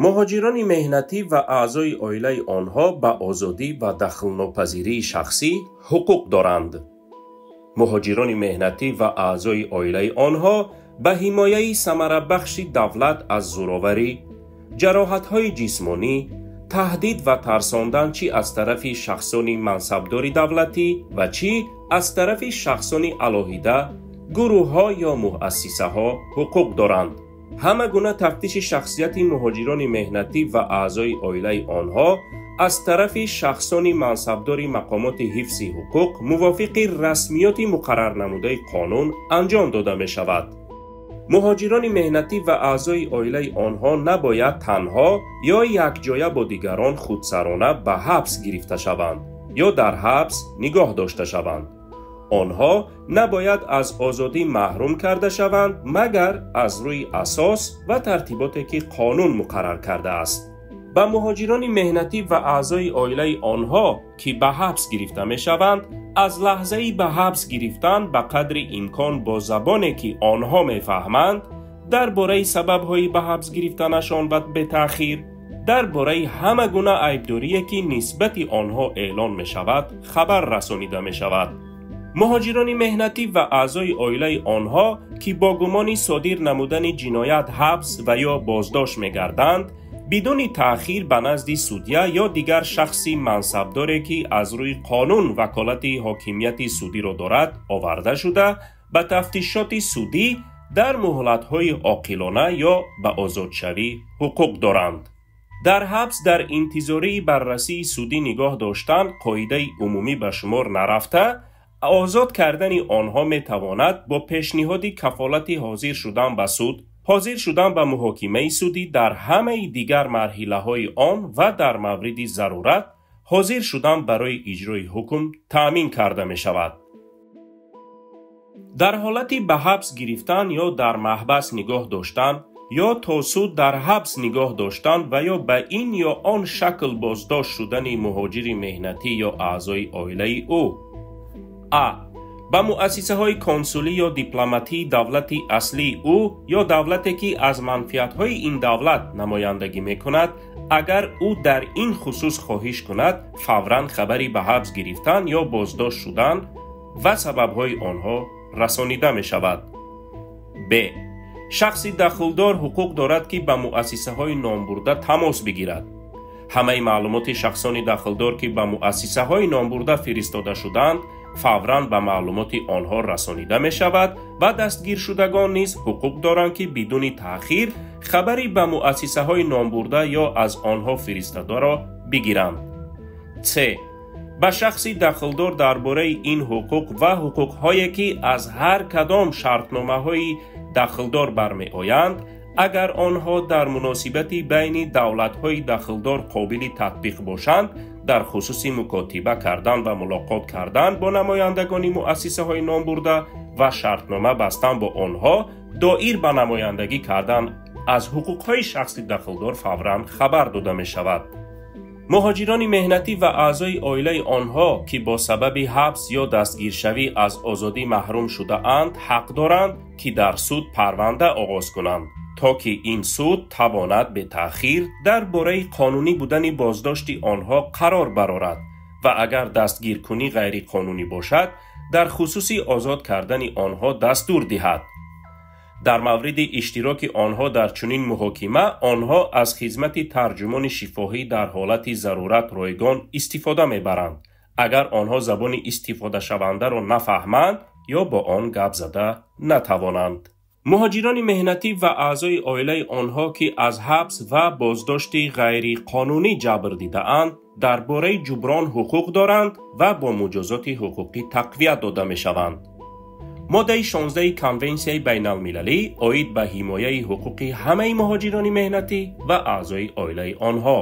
Муҳоҷирони меҳнатӣ ва аъзои оилаи онҳо ба озодӣ ва дахлнопазирии шахсӣ ҳуқуқ доранд. Муҳоҷирони меҳнатӣ ва аъзои оилаи онҳо ба ҳимояи самарабахши давлат аз зӯроварӣ, ҷароҳатҳои ҷисмонӣ, таҳдид ва тарсондан чӣ аз тарафи шахсони мансабдори давлатӣ ва чӣ аз тарафи шахсони алоҳида, гурӯҳҳо ё муассисаҳо ҳуқуқ доранд. Ҳама гуна тафтиши шахсияти муҳоҷирони меҳнатӣ ва аъзои оилаи онҳо аз тарафи шахсони мансабдори мақомоти ҳифзи ҳуқуқ мувофиқи расмиёти муқаррарнамудаи қонун анҷом дода мешавад. Муҳоҷирони меҳнатӣ ва аъзои оилаи онҳо набояд танҳо ё якҷоя бо дигарон худсарона ба ҳабс гирифта шаванд ё дар ҳабс нигоҳ дошта шаванд. Онҳо набояд аз озодӣ маҳрум карда шаванд, магар аз рӯи асос ва тартиботе ки қонун муқаррар кардааст. Ба муҳоҷирони меҳнатӣ ва аъзои оилаи онҳо, ки ба ҳабс гирифта мешаванд, аз лаҳзаи ба ҳабс гирифтан ба қадри имкон бо забоне ки онҳо мефаҳманд, дар бораи сабабҳои ба ҳабс гирифтанашон ва бетаъхир, дар бораи ҳама гуна айбдорие ки нисбати онҳо эълон мешавад, хабар расонида мешавад. Муҳоҷирони меҳнатӣ ва аъзои оилаи онҳо, ки бо гумони содир намудани ҷиноят ҳабс ва ё боздошт мегарданд, бидуни таъхир ба назди судя ё дигар шахси мансабдоре ки аз рӯи қонун ваколати ҳокимияти судиро дорад, оварда шуда, ба тафтишоти судӣ дар муҳлатҳои оқилона ё ба озодшавӣ ҳуқуқ доранд. Дар ҳабс дар интизории баррасии судӣ нигоҳ доштан қоидаи умумӣ ба шумор нарафта, озод кардани онҳо метавонад бо пешниҳоди кафолати ҳозир шудан ба суд, ҳозир шудан ба муҳокимаи судӣ дар ҳамаи дигар марҳилаҳои он ва дар мавриди зарурат ҳозир шудан барои иҷрои ҳукм таъмин карда мешавад. Дар ҳолати ба ҳабс гирифтан ё дар маҳбас нигоҳ доштан ё то суд дар ҳабс нигоҳ доштан ва ё ба ин ё он шакл боздошт шудани муҳоҷири меҳнатӣ ё аъзои оилаи ӯ: а. Ба муассисаҳои консулӣ ё дипломатии давлати аслии ӯ ё давлате ки аз манфиатҳои ин давлат намояндагӣ мекунад, агар ӯ дар ин хусус хоҳиш кунад, фавран хабари ба ҳабс гирифтан ё боздошт шудан ва сабабҳои онҳо расонида мешавад. Б. Шахси дахлдор ҳуқуқ дорад, ки ба муассисаҳои номбурда тамос бигирад. Ҳамаи маълумоти шахсони дахлдор, ки ба муассисаҳои номбурда фиристода шудаанд, фавран ба маълумоти онҳо расонида мешавад ва дастгиршудагон низ ҳуқуқ доранд, ки бидуни таъхир хабари ба муассисаҳои номбурда ё аз онҳо фиристодаро бигиранд. С. Ба шахси дахлдор дар бораи ин ҳуқуқ ва ҳуқуқҳое ки аз ҳар кадом шартномаҳои дахлдор бармеоянд, агар онҳо дар муносибати байни давлатҳои дахлдор қобили татбиқ бошанд, дар хусуси мукотиба кардан ва мулоқот кардан бо намояндагони муассисаҳои номбурда ва шартнома бастан бо онҳо доир ба намояндагӣ кардан аз ҳуқуқҳои шахси дахлдор фавран хабар дода мешавад. Муҳоҷирони меҳнатӣ ва аъзои оилаи онҳо, ки бо сабаби ҳабс ё дастгиршавӣ аз озодӣ маҳрум шудаанд, ҳақ доранд, ки дар суд парванда оғоз кунанд, то ки ин суд тавонад бетаъхир дар бораи қонунӣ будани боздошти онҳо қарор барорад ва агар дастгиркунӣ ғайриқонунӣ бошад, дар хусуси озод кардани онҳо дастур диҳад. Дар мавриди иштироки онҳо дар чунин муҳокима, онҳо аз хизмати тарҷумони шифоҳӣ дар ҳолати зарурат ройгон истифода мебаранд, агар онҳо забони истифодашавандаро нафаҳманд ё бо он гап зада натавонанд. Муҳоҷирони меҳнатӣ ва аъзои оилаи онҳо, ки аз ҳабс ва боздошти ғайриқонунӣ ҷабр дидаанд, дар бораи ҷуброн ҳуқуқ доранд ва бо муҷозоти ҳуқуқӣ тақвият дода мешаванд. Моддаи 16 Конвенсияи байналмилалӣ оид ба ҳимояи ҳуқуқи ҳамаи муҳоҷирони меҳнатӣ ва аъзои оилаи онҳо.